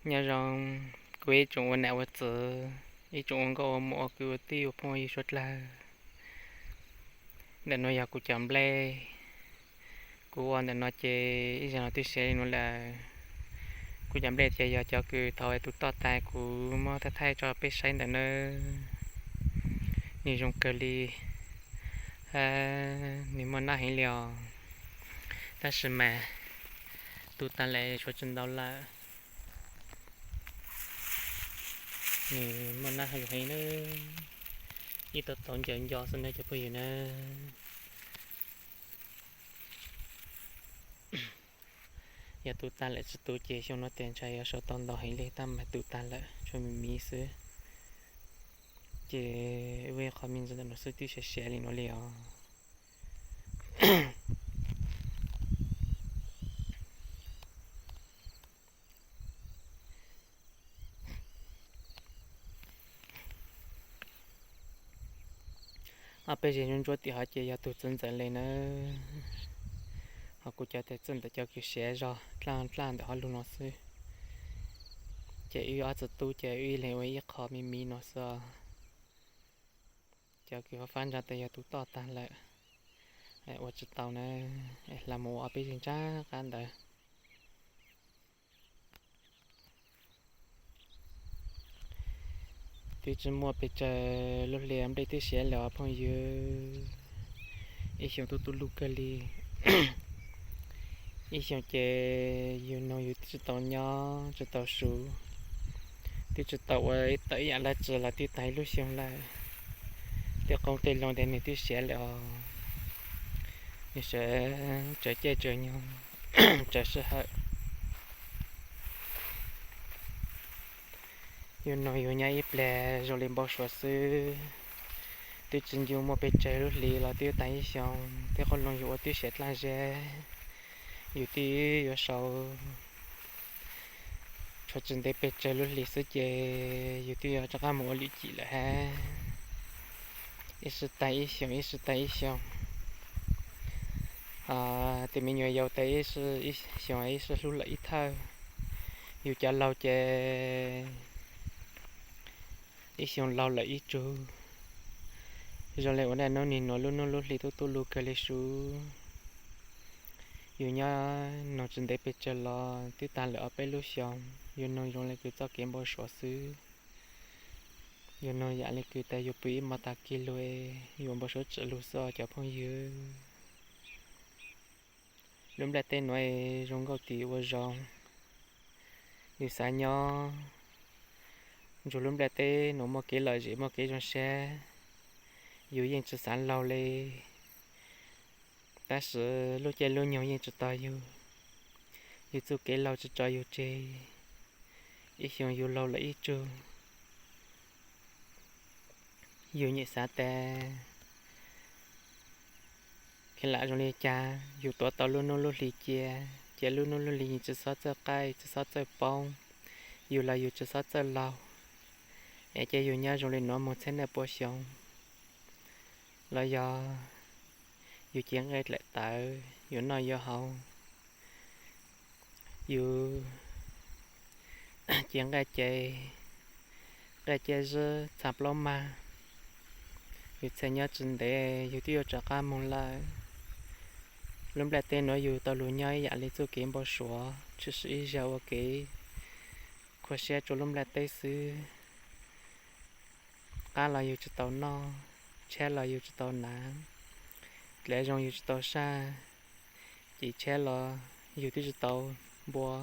Nyob zoo, kuv ib tsoom ua nam ua txwv, ib tsoom ua nkauj ua muam ua kwv ua tij ua phooj ywg suav dlawg. Ntawm no yog kuv cov nplej, kuv ua ntawm no ces ib zaug no twb siav li no lawm. Kuv cov nplej ces yog cov kws thaum tus toj tas kuv muab thaij thaij tso peb saib ntawm nawb. Nws zoo kawg li, nws muaj nab heev li os. Tab sis mas tu tas lawm, tshuav tsis ntau lawm. Nws muaj nab heev heev na, ib tau tau ncaws nco xwb na cov phooj ywg na. Yog tu tas lawm tsis tu ces xyoo no tias ntshai yuav sau tau ntau heev li, tab mas tu tas lawm tshuav me miv xwb. Ces ua ib qho me ntsis ntawm no xwb twb siav siav li no li os. Ob peb zeg ntsuab ntsuab tim hov ces yog tus txwv ntxawm le nawb. Ho kuv cov tes txawj ntawm cov kws siav zog dlaj dlaj ntawm hov lug no xwb. Ces wb ob txiv tub ces wb ib leeg ua ib qho me miv no xwb. Cov kws fab fab ntsa tes yog tus toj tag lawm, ua tsis tau na, hla mus ua ob peb zeg ntsab qab ntawd. Twb tsis muaj pes tsawg lub hli nplej twb siav lawm os phooj ywg. Ib xyoos tu tu lug kawg li. Ib xyoos ces yus noog yus twb tsis tau nyob tsis tau su, twb tsis tau ua tau ib yam dab tsi los twb tag ib lub xyoo lawm. Tej qoob tej loo tes nws twb siav lawm os. Nws sawv tsawv caij tsawv nyoog, tsawv sij hawm. Yus noog yus nyob ib pliag zoo li npau suav xwb. Twb tsis ncu muaj pes tsawg lub hli los twb tag ib xyoo, tej qoob loo yus ua twb siav dlaj zeb. Yus twb yuav sau tshuav tsis ntev pes tsawg lub hli xwb ces yus twb yuav rov qab mus ua lwm cim lawm hab. Ib sij tag ib xyoos, ib sij tag ib xyoos. Tus me nyuam yaus tes ib xyoos ib sij hlub lawm ib thawj. Yus cov laug ces ib xyoos laug lawm ib tsug. Zoo li ua ntej hnub nim nuav lub hnub lub hli tub tub lug kawg li sub. Yus nyob noog tsis ntev pes tsawg los twb tag lawm ob peb lub xyoos, yus noog zoo li kws txoj kev npau suav xwb. Yus noog yam li kws tas yus pw ib mos tas kis lug, yus npau suav tsim lug xwb os cov phooj ywg. Lub nplaj teb nuav zoo nkauj tis ua zoo. Yus xav nyob nrug lub nplaj teb nuav muaj kev lom zem muaj kev zoo sab, yus yeej tsis xav laug li. Tab sis lub caij lub nyoog yeej tsis tos yus, yus txuj kev laug tsis tso yus tseg. Ib xyoos yus laug lawm ib tsug, yus nyam xav tas kheev lam zoo li cas yus tuav tau lub hnub lub hli cia, ces lub hnub lub hli yeej tsis xob txawj qaij tsis xob txawj poob, yus los yus tsis xob txawj laug. Es ces yus nyob zoo li nuav moog txhiab naj pua xyoo, los yog yus cev nqaij dlaim tawv yus noj yus haus, yus cev nqaij ces nqaij cia zwb txha plaub mag, yus txhaj nyob tsis ntev yus twb yuav rov qab moog lawm. Lub nplaj teb nuav yus tau lug nyob ib yam li txuj kev npau suav tshwm sim ib zaug ua kev khuv siab rua lub nplaj teb xwb. Qab los yus tsis tau noj, tshaib los yus tsis tau hnav, dlav zoo yus tsis tau saj, ces tshaib los yus twb tsis tau npua,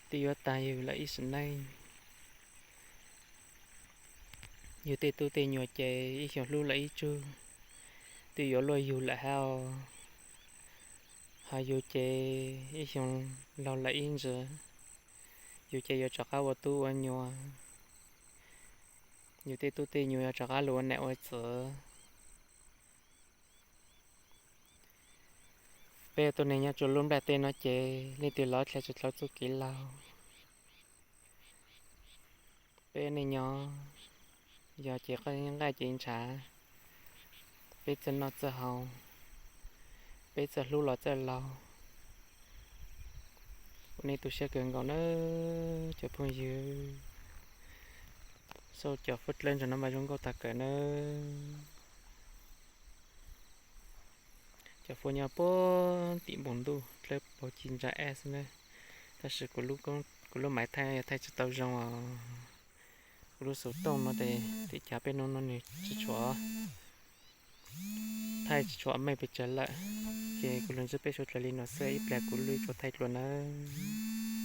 twb yuav tag yus lawm ib sim neej. Yus tej tub tej nyuam ces ib xyoos hlub lawm ib tsug, twb yuav luaj yug lawm hab os. Ho yus ces ib xyoos laug lawm ib ntsws, yus ces yuav rov qab ua tub ua nyuam, yus tej tub tej nyuam yuav rov qab lug ua nam ua txwv. Peb ua tuab neeg nyob rua lub nplaj teb no ces leej twg los dlha tsis dlhau txuj kev laug. Peb ua neej nyob yog ces nqaij ces ntshav, peb txawj noj txawj haus, peb txawj hlub los txawj laug. Nej tu siab kawg nkaus nawb cov phooj ywg. Xauj cov fuab dlawb ntawm no mas zoo nkauj tag kawg nawb. Cov fuab nyob puag tim npoo ntuj dlawb paug ci ntsa eb xwb nawb. Tab sis kuv lub maiv thaij yog thaij tsis tau zoo os. Kuv lub xov tooj no ces tim cav peb hnub no nws tsis tshua thaij tsis tshua meej pes tsawg lawm, ces kuv los ntsib peb suav dlawg li no xwb, ib pliag kuv lub tshua thaij dua nawb.